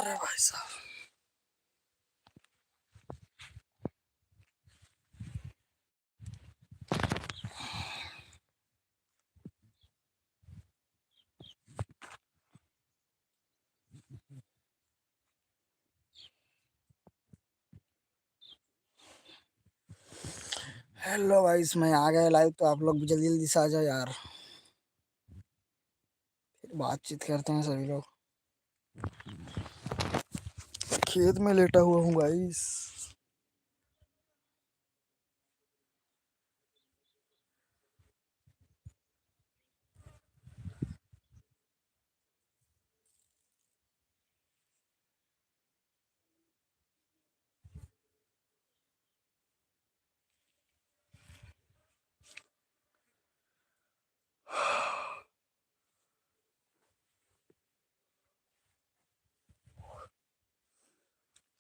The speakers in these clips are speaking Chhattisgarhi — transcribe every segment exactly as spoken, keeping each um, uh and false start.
अरे भाई साहब। हेलो गाइस, मैं आ गया लाइव, तो आप लोग भी जल्दी जल्दी से आ जाओ यार, फिर बातचीत करते हैं सभी लोग। खेत में लेटा हुआ हूँ गाइस।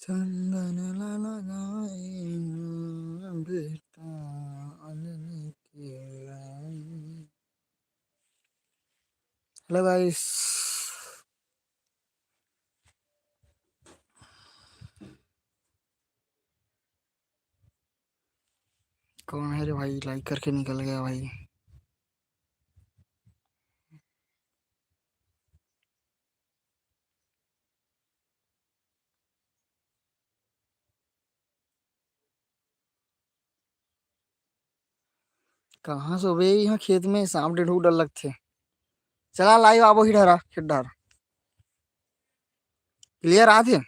चंदन ला लगाए बेटा अनन के लाई। हेलो गाइस, कौन है रे भाई, लाइक करके निकल गया भाई। कहाँ से होबे यहाँ खेत में सांप डेढ़ डर लगथे। चला लाइव आबो ही डहरा, खेत डहर। क्लियर आथे?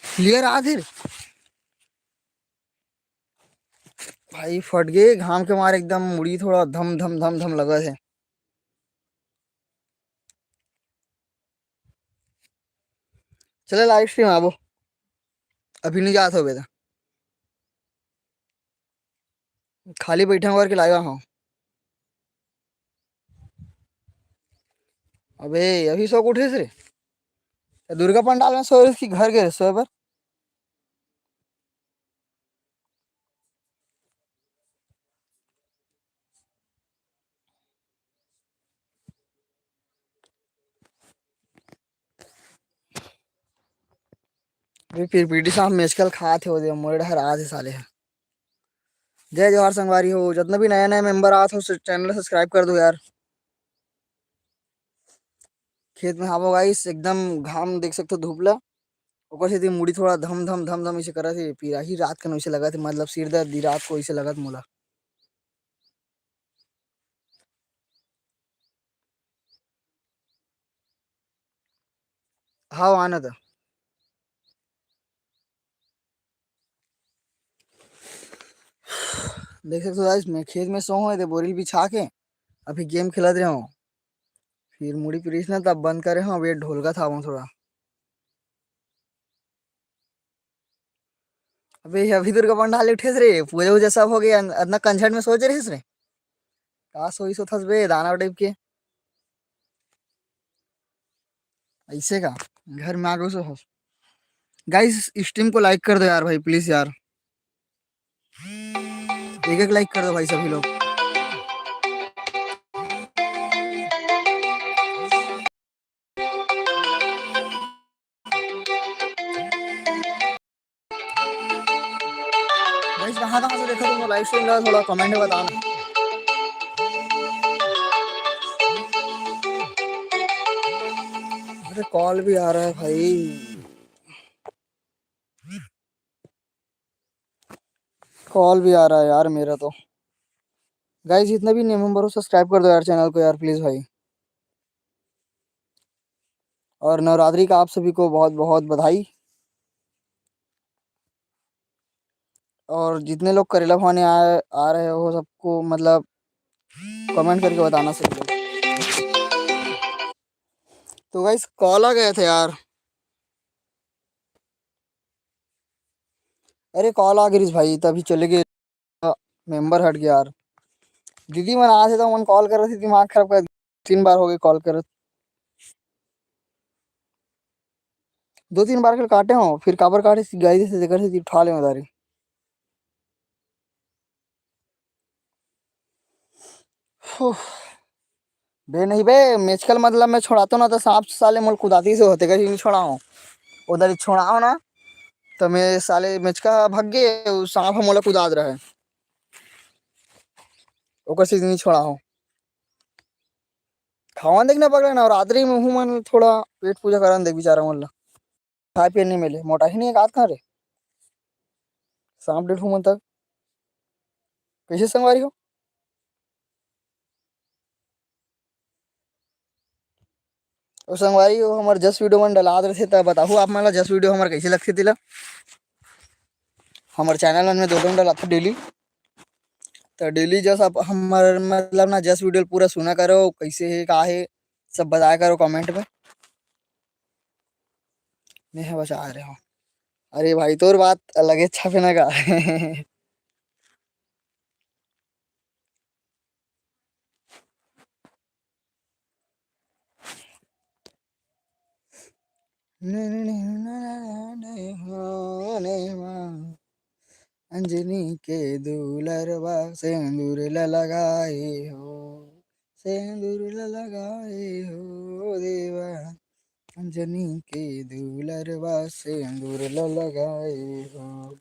क्लियर आथे रे। भाई फट गे घाम के मारे, एकदम मुड़ी थोड़ा धम धम धम धम लगत हे। चले लाइव स्ट्रीम आबो, अभी नहीं जात होबे त। खाली बैठा होकर के लाइव आहा। अबे अभी सो के उठे से रे? त दुर्गा पंडाल में सोए रहिस कि घर गे रहिस सोए बर? अभी फिर पीटी साहब मेचकल खात हे, ओदे मोरे डहर आत हे साले ह। जय जोहार संगवारी हो, जतना भी नया नया मेंबर आत हो, चैनल सब्सक्राइब कर दो यार। खेत में हावो गाइस, एकदम घाम देख सकते हो धूप ला, ओकर सेती मुड़ी थोड़ा धम धम धम धम ऐसे करत हे। फिर आही रात कन वैसे लगत हे, मतलब सिर दर्द दी रात को ऐसे लगत मोला। हाव आना त। देख सकते हो गाइस, मैं खेत में सो हूँ, एदे बोरी बिछा के अभी गेम खेलत रहे हूँ। फिर मुड़ी पिरिस ना, तब बंद करे हूँ, अभी ढोलकत हावों थोड़ा। अबे अभी दुर्गा पंडाल उठेस रे, पूजा वूजा सब हो गया, अतना कंझट में सोच रहिस रे। का सोई सोथस बे दानव टाइप के। ऐसे का घर में आ गए सो हो। गाइस स्ट्रीम को लाइक कर दो यार भाई, प्लीज यार, एक एक लाइक कर दो भाई सभी लोग। गाइस कहाँ कहाँ से देखा तुम लाइव स्ट्रीम ला, थोड़ा कमेंट में बताना। अरे कॉल भी आ रहा है भाई, कॉल भी आ रहा है यार मेरा तो। गाइस जितने भी नए मेंबर हो सब्सक्राइब कर दो यार चैनल को यार प्लीज भाई। और नवरात्रि का आप सभी को बहुत बहुत बधाई। और जितने लोग करेला खाने आ, आ रहे हो सबको मतलब कमेंट करके बताना सब लोग। तो गाइस कॉल आ गया था यार। अरे कॉल आ गई भाई, तभी चले गए, मेंबर हट गया यार। दीदी मन आथे तो मन कॉल करत ही, दिमाग खराब कर, तीन बार हो गए कॉल करत। दो तीन बार के काटे हों, फिर काबर काटे गाइस, तेकर से उठा ले दारी। बे नहीं बे, मेचका ल मतलब मैं छोड़ातो ना, तो सांप साले मोला कुदातिस, तेकर से नहीं छोड़ाओं। उधर ही छोड़ाओं ना, तो मैं साले मेचका भाग गे, उ सांप ह मोला कुदात रहे, ओकर से नहीं छोड़ाओं। खावन देख ना पकड़े ना, रात्रि में हूँ मन थोड़ा पेट पूजा करन देख बेचारा मन ला। खाए पिए नहीं मिले, मोटा ही नहीं है, का कहाँ रे? सांप डेढ़ हूँ मन तक। कैसे संगवारी हो? ओ संगवारी हो, हमर जस वीडियो मन डलात रहिथे, त बताहू आप मन ला जस वीडियो हमर कैसे लगथे तेला। हमर चैनल मन में दो दो डलाथे डेली, त डेली जस आप हमर मतलब ना जस वीडियो पूरा सुना करो, कैसे हे, का हे, सब बताया करो कमेंट में। मैं ह बचा रहे हो। अरे भाई, तोर बात अलगे छापे ना का? अंजनी के दुलरवा सेंदूर ल लगाए हो, सेंदूर ल लगाए हो देवा, अंजनी के दुलरवा सेंदूर ल लगाए हो।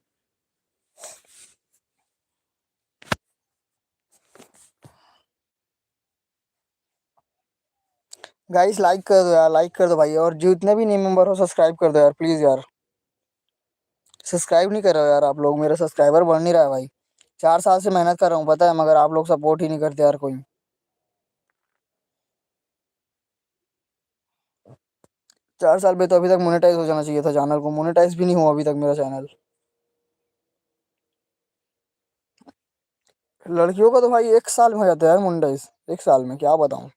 गाइस, लाइक कर दो यार, लाइक कर दो भाई, और जितने भी नए मेंबर हो, सब्सक्राइब कर दो यार, प्लीज यार। सब्सक्राइब नहीं कर रहे हो यार आप लोग, मेरा सब्सक्राइबर बढ़ नहीं रहा है भाई। चार साल से मेहनत कर रहा हूँ, पता है, मगर आप लोग सपोर्ट ही नहीं करते यार कोई। चार साल में तो अभी तक मोनेटाइज हो जाना चाहिए था चैनल को, मोनेटाइज भी नहीं हुआ अभी तक मेरा चैनल। लड़कियों का तो भाई एक साल में हो जाता है यार मोनेटाइज, एक साल में, क्या बताऊं।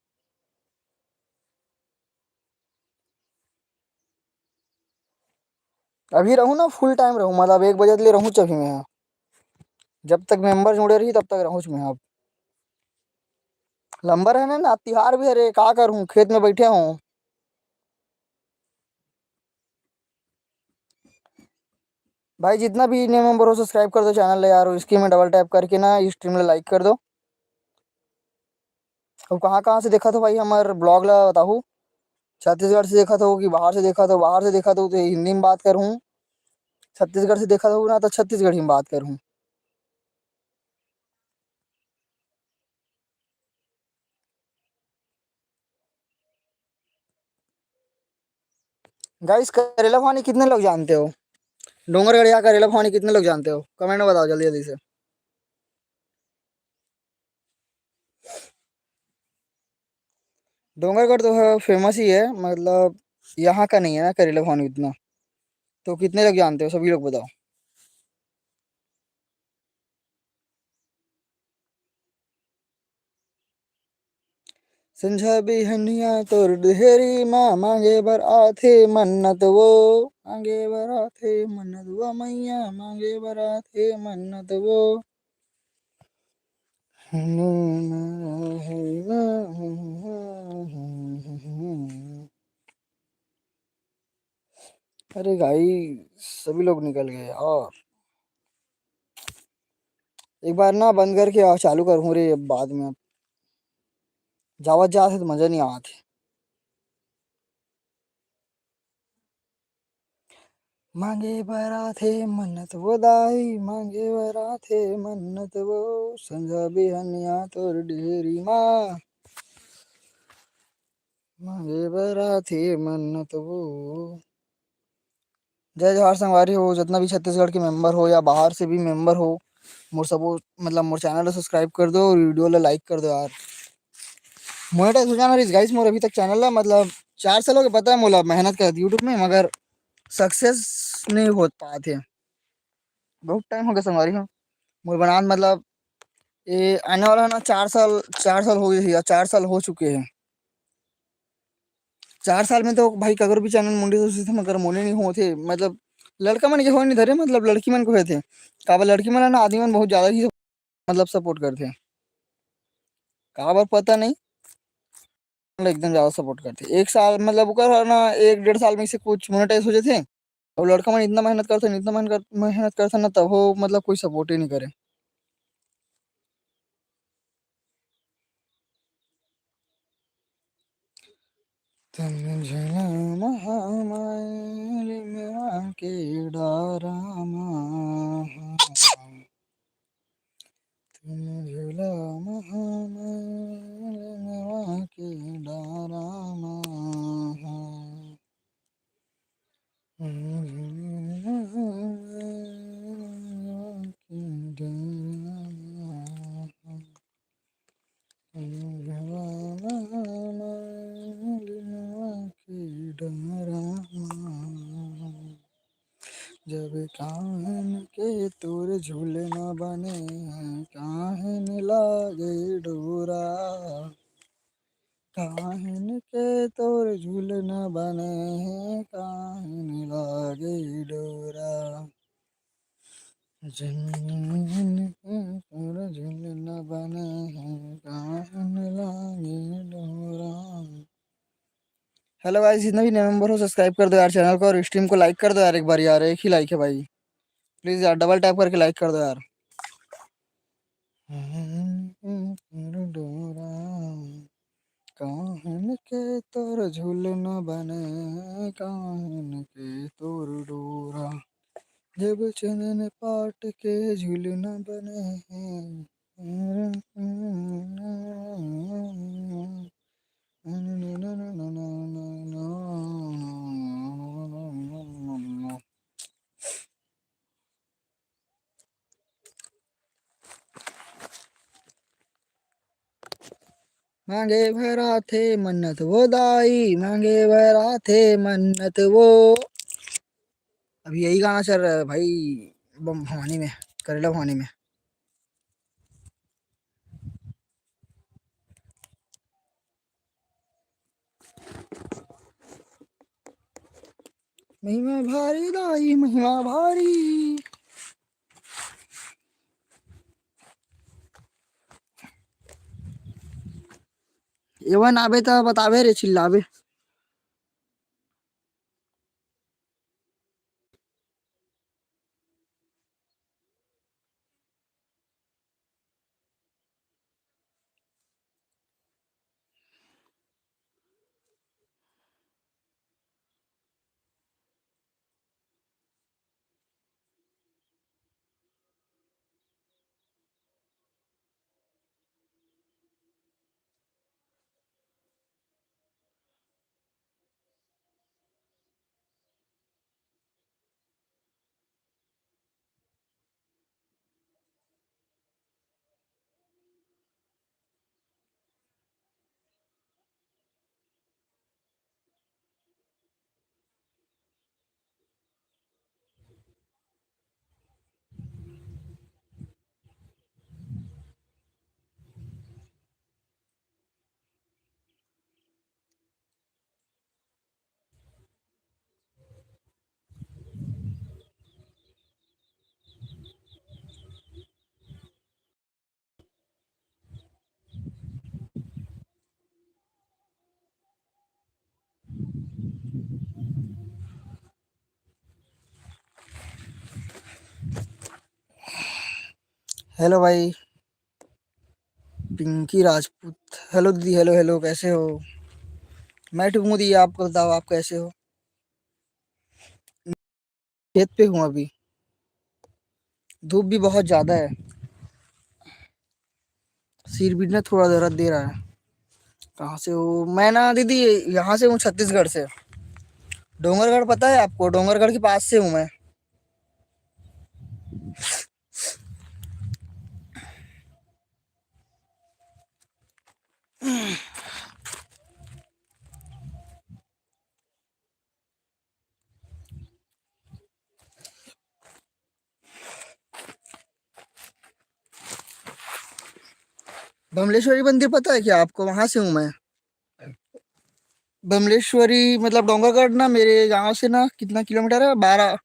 अभी रहूँ ना, फुल टाइम रहूँ, मतलब एक बजे ले रहूँ अभी मैं यहाँ। जब तक मेंबर जुड़े रही, तब तक रहूँ मैं। अब लंबर है ना, ना तिहार भी, अरे का करूँ, खेत में बैठे हूँ। भाई, जितना भी नए मेंबर हो, सब्सक्राइब कर दो चैनल ला यार, स्क्रीन में डबल टैप करके ना स्ट्रीम ला लाइक कर दो। अब कहाँ कहाँ से देखत हो भाई हमर ब्लॉग ला बताहू? छत्तीसगढ़ से देखत हो कि बाहर से देखत हो? बाहर से देखत हो तो हिंदी में बात करहूँ, छत्तीसगढ़ से देखत हो ना तो छत्तीसगढ़ी में बात करहूँ। गाइस, करेला भवानी कितने लोग जानते हो? डोंगरगढ़ या करेला भवानी कितने लोग जानते हो? कमेंट में बताओ जल्दी जल्दी से। डोंगरगढ़ तो है, फेमस ही है, मतलब यहाँ का नहीं है ना करेला भवानी उतना। तो कितने लोग जानते हो, सभी लोग बताओ। संझा बिहनिया तोर डेहरी मा, मांगे बर आथे मन्नत वो, मांगे बर आथे मन्नत वो, मैया मांगे बर आथे मन्नत वो। अरे भाई, सभी लोग निकल गए यार। एक बार ना बंद करके और चालू करूँ रे, अब बाद में। अब जावत जात है तो मजा नहीं आवत है। मांगे बर आथे मन्नत वो दाई, मांगे बर आथे मन्नत वो, संझा बिहनिया तोर डेहरी मा। मांगे बर आथे मन्नत वो। जय जोहार संगवारी हो, जितना भी छत्तीसगढ़ के मेंबर हो या बाहर से भी मेंबर हो, मोर सबो, मतलब, मोर चैनल ला सब्सक्राइब कर दो और वीडियो ला लाइक कर दो यार। मोनेटाइज हो जाना रहिस गाइस मोर अभी तक चैनल ला, मतलब, चार साल हो गए, पता है मोला मेहनत करत YouTube में, मगर सक्सेस नहीं हो पात है। बहुत टाइम हो गया संगवारी हो मोर बनात, मतलब, ये आने वाला है ना, चार साल, चार साल हो गए हैं या चार साल हो चुके हैं। चार साल में तो भाई ककरो भी चैनल मोनेटाइज होथे, मगर मोने नहीं होथे, मतलब, लड़का मन के होए नहीं धरे, मतलब, लड़की मन के होए थे। काबर लड़की मन ना आदमी मन बहुत ज्यादा ही, मतलब, सपोर्ट करथे। काबर पता नहीं। एकदम ज्यादा सपोर्ट करथे। एक साल, मतलब, ओकर ह ना, एक डेढ़ साल में से कुछ मोनेटाइज हो जाथे। अउ लड़का मन इतना मेहनत करथे, इतना मेहनत कर, मेहनत करथे ना, तभो, मतलब, कोई सपोर्ट ही नहीं करे। तुम झूला महामाया लिमवा के डारा मा। तुम झूला महामाया लिमवा के डारा मा। जब काहन के तोर झूलना बने, काहन लागे डोरा। काहन के तोर झूलना बने हे, काहन लागे डोरा। जमीन के तोर झूलना बने हे, काहन लागे डोरा। हेलो गाइस, जितना भी नए मेंबर हो, सब्सक्राइब कर दो यार चैनल को, और स्ट्रीम को लाइक कर दो यार एक बार यार, एक ही लाइक है भाई। प्लीज यार, डबल टैप करके लाइक कर दो यार। डोरा, काहन के तोर झूलना बने, काहन के तोर डोरा। जब चनन पाट के झूलना बने हे। मांगे भराथे मन्नत वो दाई, मांगे भराथे मन्नत वो। अभी यही गाना चल रहा है भाई, बम भवानी में, करेला भवानी में। महिमा भारी दाई, महिमा भारी। एवन आबे त बताबे रे, चिल्लाबे। हेलो भाई, पिंकी राजपूत। हेलो दीदी, हेलो, हेलो, कैसे हो? मैं ठीक हूँ दीदी, आप बताओ, आप कैसे हो? खेत पे हूँ अभी, धूप भी बहुत ज़्यादा है, सिर भी ना थोड़ा दर्द दे रहा है। कहाँ से हो? मैं ना दीदी, यहाँ से हूँ, छत्तीसगढ़ से। डोंगरगढ़ पता है आपको? डोंगरगढ़ के पास से हूँ मैं। बमलेश्वरी मंदिर पता है क्या आपको? वहां से हूँ मैं। बमलेश्वरी मतलब डोंगरगढ़ ना, मेरे गांव से ना कितना किलोमीटर है? बारह,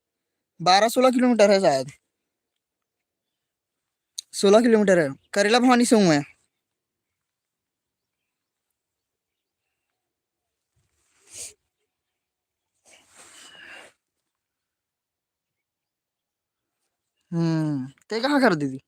बारह सोलह किलोमीटर है शायद। सोलह किलोमीटर है। करेला भवानी से हूँ मैं। हम्म, ते कहाँ कर दीदी?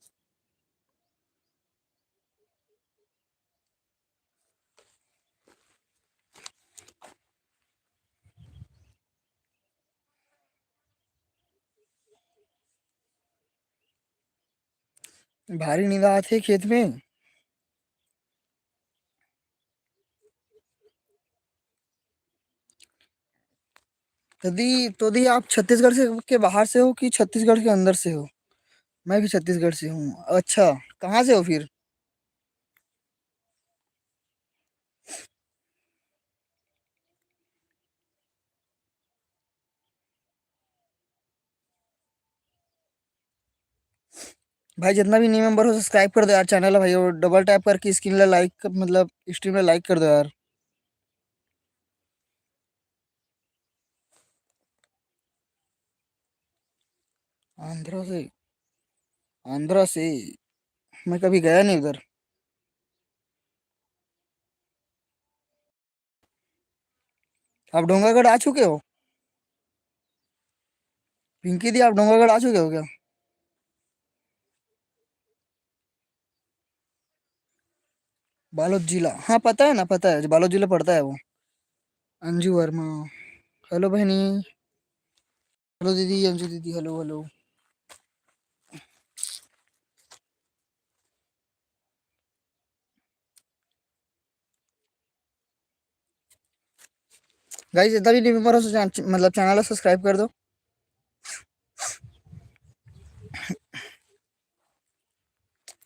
भारी नींद आत हे खेत में। तो दी, तो दी, आप छत्तीसगढ़ से, के बाहर से हो कि छत्तीसगढ़ के अंदर से हो? मैं भी छत्तीसगढ़ से हूँ। अच्छा, कहाँ से हो फिर? भाई, जितना भी न्यू मेंबर हो, सब्सक्राइब कर दो यार चैनल ला भाई, और डबल टैप करके स्क्रीन ला लाइक, मतलब स्ट्रीम ला लाइक कर दो यार। आंध्रा से, आंध्रा से। मैं कभी गया नहीं उधर। आप डोंगरगढ़ आ चुके हो? पिंकी दी, आप डोंगरगढ़ आ चुके हो क्या? बालोद जिला, हाँ, पता है ना, पता है, बालोद जिला पड़ता है वो। अंजू वर्मा, हेलो बहनी। हेलो दीदी, अंजू दीदी, हेलो, हेलो। गाइस, जितना भी न्यू मेंबर हो, चैन-, मतलब चैनल ला सब्सक्राइब कर दो।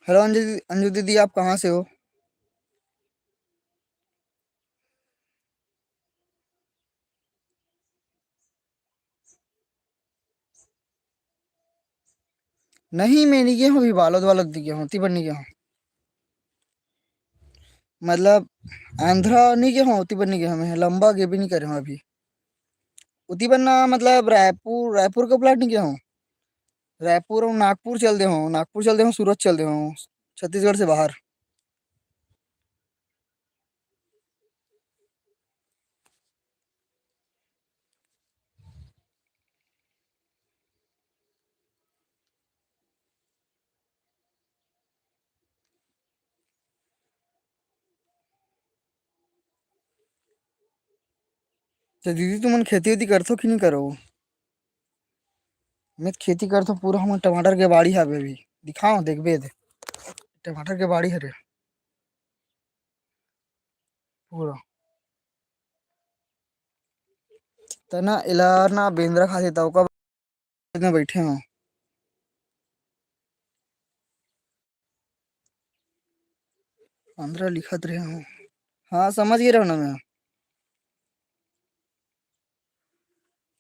हेलो अंजू, अंजू दीदी, आप कहाँ से हो? नहीं, मैं नहीं गया हूँ अभी, बालोद वालोद नहीं गया हूँ, ओती बर नहीं गया हूँ। मतलब आंध्रा नहीं गया हूँ, ओती बर नहीं गया हूँ, मैं लंबा गे भी नहीं करे हूँ अभी। ओती बर ना, मतलब रायपुर, रायपुर का प्लाट नहीं गया हूँ। रायपुर और नागपुर चल दे हूँ, नागपुर चल दे हूँ, सूरत चल दे हूँ, छत्तीसगढ़ से बाहर। तो दीदी, तुमन खेती वेती करथो कि नहीं करो? मैं तो खेती करथो पूरा, हमर टमाटर के बाड़ी हवे अभी, दिखाओ, देखबे दे, टमाटर के बाड़ी हरे पूरा। तना एला ना बेंदरा खाथे, त ओकर में बैठे हो। आंध्रा लिखत रहे हो। हाँ, समझ गए रहो ना मैं।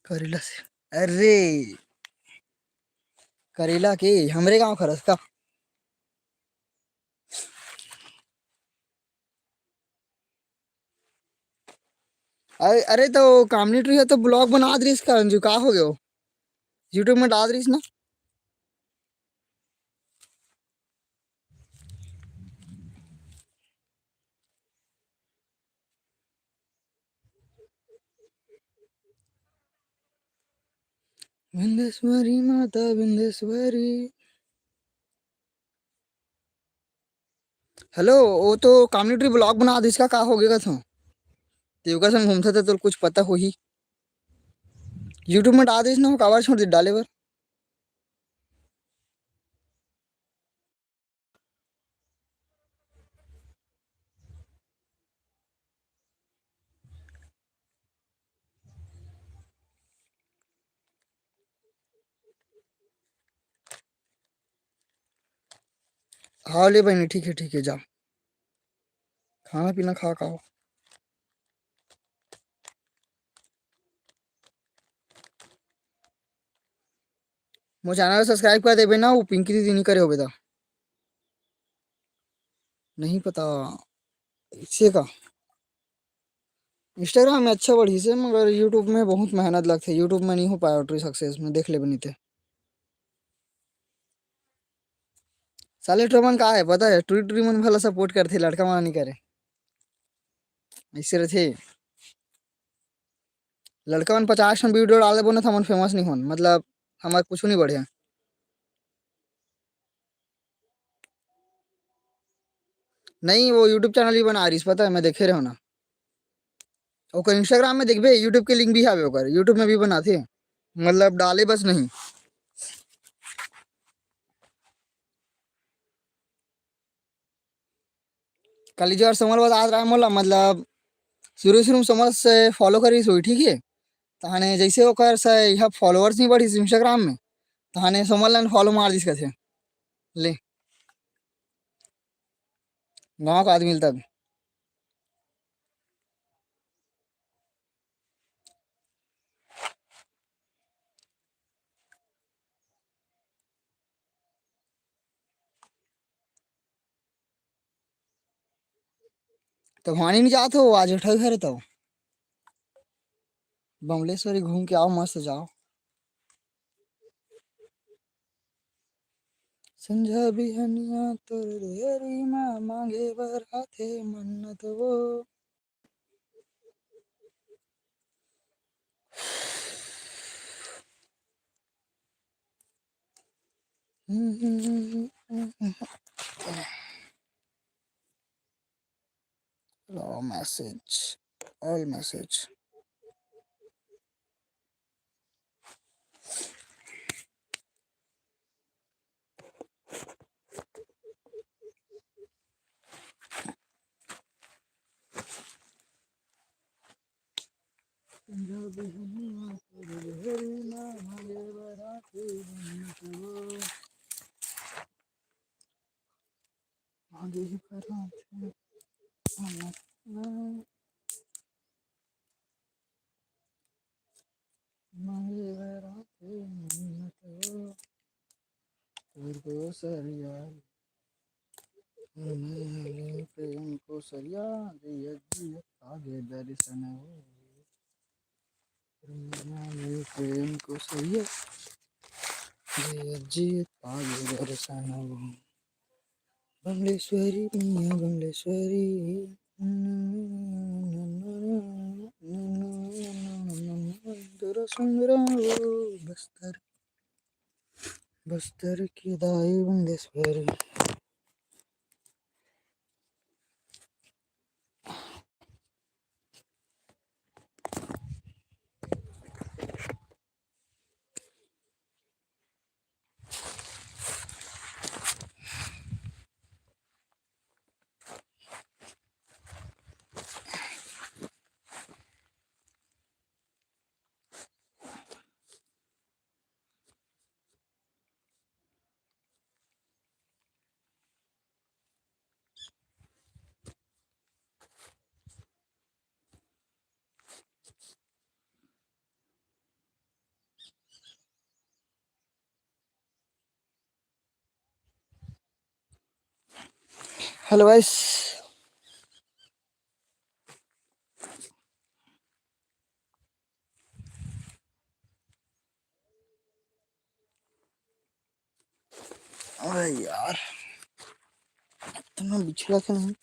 करेला से, अरे, करेला के हमरे गांव खरस का? अरे, अरे, तो कामनी ट्री है तो ब्लॉग बना दे इसका, अंजू, का हो गयो? YouTube में डाल दे इसना। विंदेश्वरी माता विंदेश्वरी। हेलो, वो तो कामनी ट्री ब्लॉग बना दिस का, का हो गया था? ते ओकर संग घूमता था, तो कुछ पता होही। YouTube में डाल दिस ना, काबर छोड़ दे डाले बर। हाँ ले बहनी, ठीक है, ठीक है, जा खाना पीना खा खाओ। मोर चैनल सब्सक्राइब कर देबे ना, वो पिंकी दीदी नहीं करे होबे ता। नहीं पता इसे का। Instagram में अच्छा बढ़िस हे, मगर YouTube में बहुत मेहनत लगथे। YouTube में नहीं हो पाए ट्री सक्सेस में, देख लेबे नहीं ते। साले टोमन का है पता है, टुरी टुरी मन भला सपोर्ट करथे, लड़का मन नहीं करे। ऐसे रथे। लड़का मन पचास ठन वीडियो डाल देबो ना, त हमन फेमस नहीं होन, मतलब हमर कुछ नहीं बढ़िया। नहीं, वो YouTube चैनल भी बना रहिस, पता है, मैं देखे रहे हूँ ना। ओकर Instagram में देखबे, YouTube के लिंक भी हवे ओकर, YouTube में भी बनाथे, मतलब डाले बस नहीं। कल जो यार सोमल बतात रहा मोला, मतलब शुरू शुरू में सोमल से फॉलो करिस होही, ठीक है। तहाने जैसे ओकर से यह फॉलोअर्स नहीं बढ़िस Instagram में, तहाने सोमल ने फॉलो मार दिस कथे। ले, गाँव का आदमी तब। तो वहाँ नहीं जात हो, आज उठा घर तो बमलेश्वरी घूम के आओ, मस्त जाओ। संझा बिहनिया तोर देहरी मा मांगे बर आथे मन्नत वो। Allow message, all message. तोर कोसरिया, प्रेम कोसरिया, जिया जिया पागे दर्शन हो। प्रेम कोसरिया, जिया जिया पागे दर्शन हो। बमलेश्वरी मैया बमलेश्वरी। तेरा सुंदरा वो बस्तर, बस्तर की दाई बमलेश्वरी। Hello guys. अरे यार, इतना बिछड़ा था नहीं।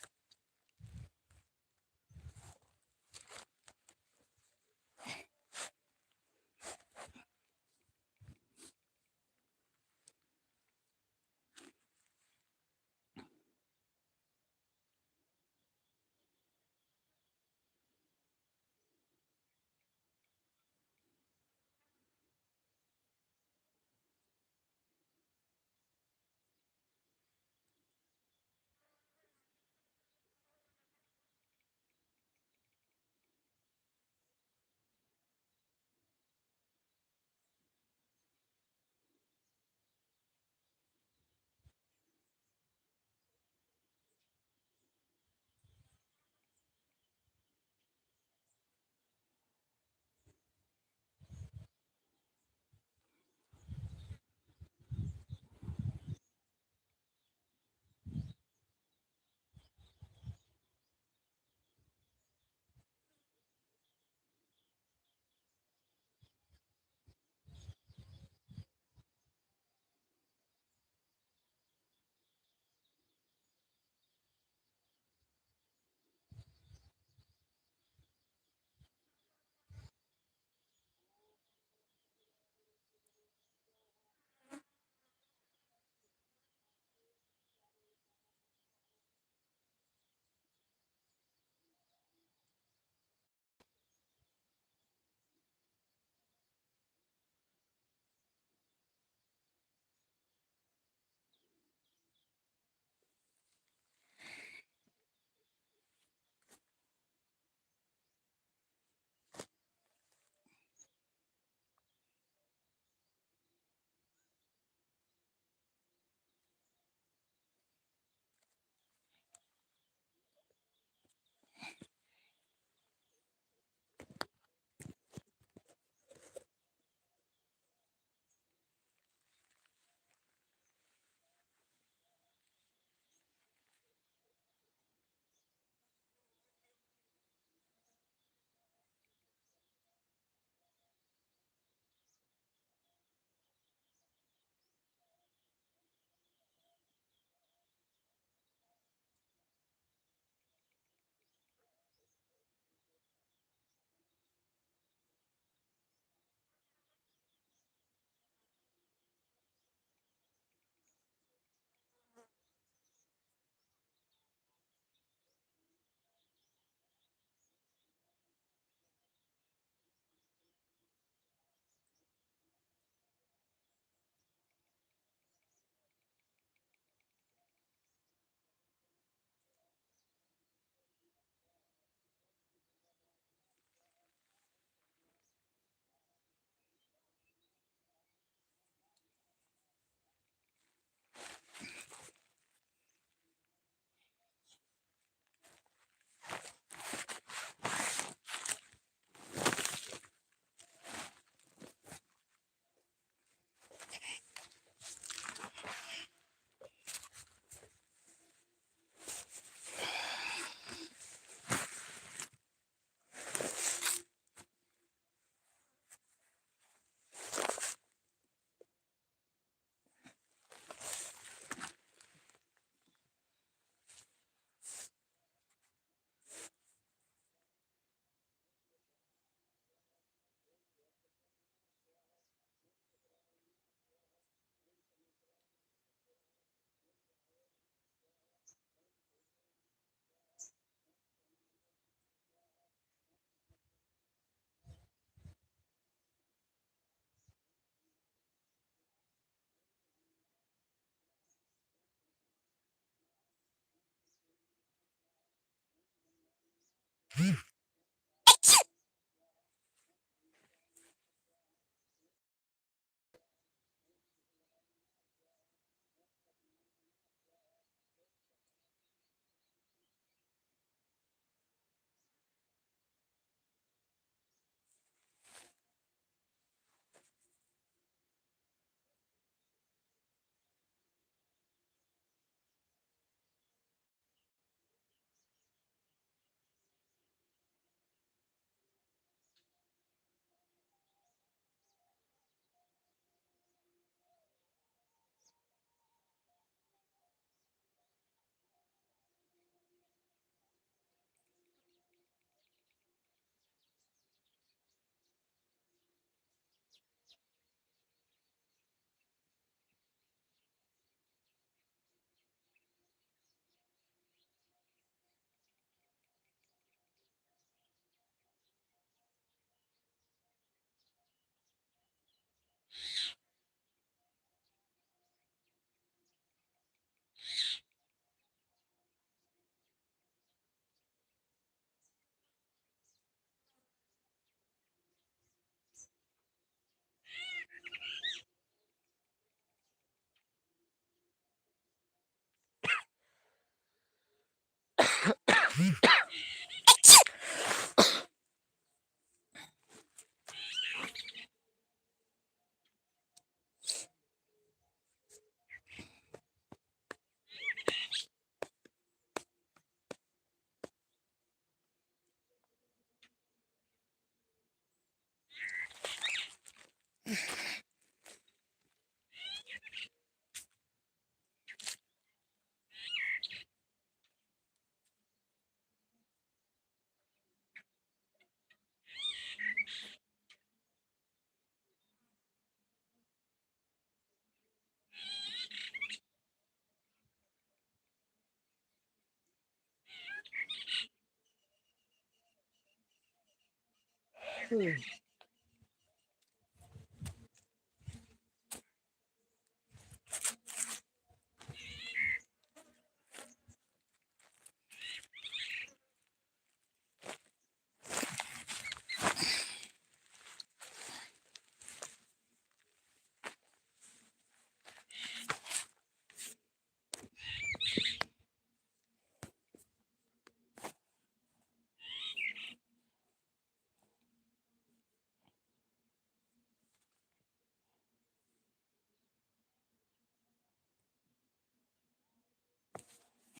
Hmm.